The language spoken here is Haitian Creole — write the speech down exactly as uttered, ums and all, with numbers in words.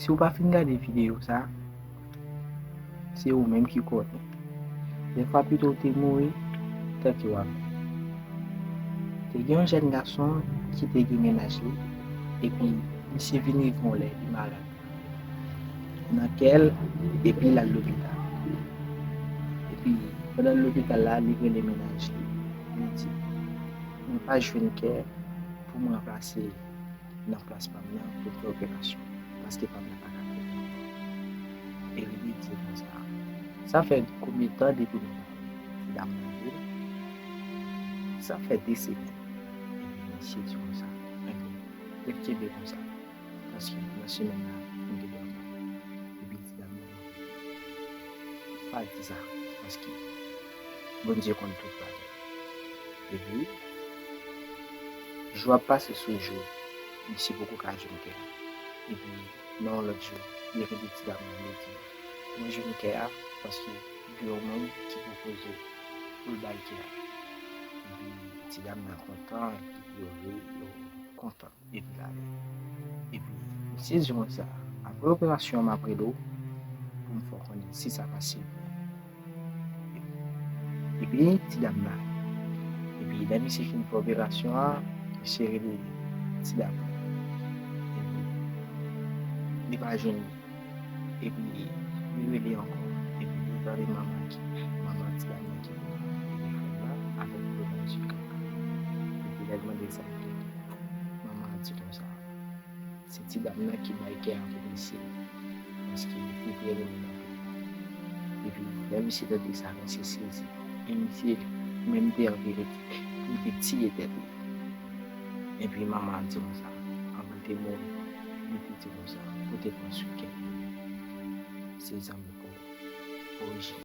Si w pa fin gade videyo sa, se ou menm ki konnen. Dèfwa pito w te mouri, tanke w ap viv. Te gen yon jèn gason ki te gen mennaj li, epi misye vin rive yon lè li malad nan kè l, epi l al lopital. Epi pandan l lopital la, li rele mennaj li, li di, "Mwen pa jwenn kè pou m ranplase nan plas pa m nan pou fè operasyon, paske pa m nan pa ka fè." Epi li di konsa, "Sa fè konbyen tan depi nou pa wè?" Ti dam nan di l, "Sa fè de semèn." Epi misye di konsa, "Ebyen, ret kenbe konsa, paske nan semèn nan, m gen dòmi." Epi ti dam nan di, "Pa di sa, paske Bondye konn tout bagay." Epi jou ap pase sou jou, misye poko ka jwenn kè a. Epi nan yon lòt jou, li rele ti dam nan, li di, "Mwen jwenn kè a paske gen yon moun ki pwopoze pou l bay kè a." Epi ti dam nan kontan, epi yo ri, yo kontan, epi l ale. Epi misye di konsa, "Apre operasyon an, m ap rele w pou m fè w konnen si sa pase byen." Epi ti dam nan, epi lè misye fin fè operasyon an, misye rele ti dam nan. Epi li pa jwenn li. Epi li rele ankò. Epi li tande manman ki, manman ti dam nan ki pran telefòn nan avèk vokal sou kaka. Epi lè l mande sa k gen, manman an di konsa, se ti dam nan ki bay kè a pou misye, paske li te renmen l anpil. Epi lè misye tande sa, misye sezi. E misye menm te anvi ret, pou l te tiye tèt li. Epi manman an di konsa, anvan l te mouri, li te di konsa, "Kote pran sou kè?" Se zanmi ko-, orijinal.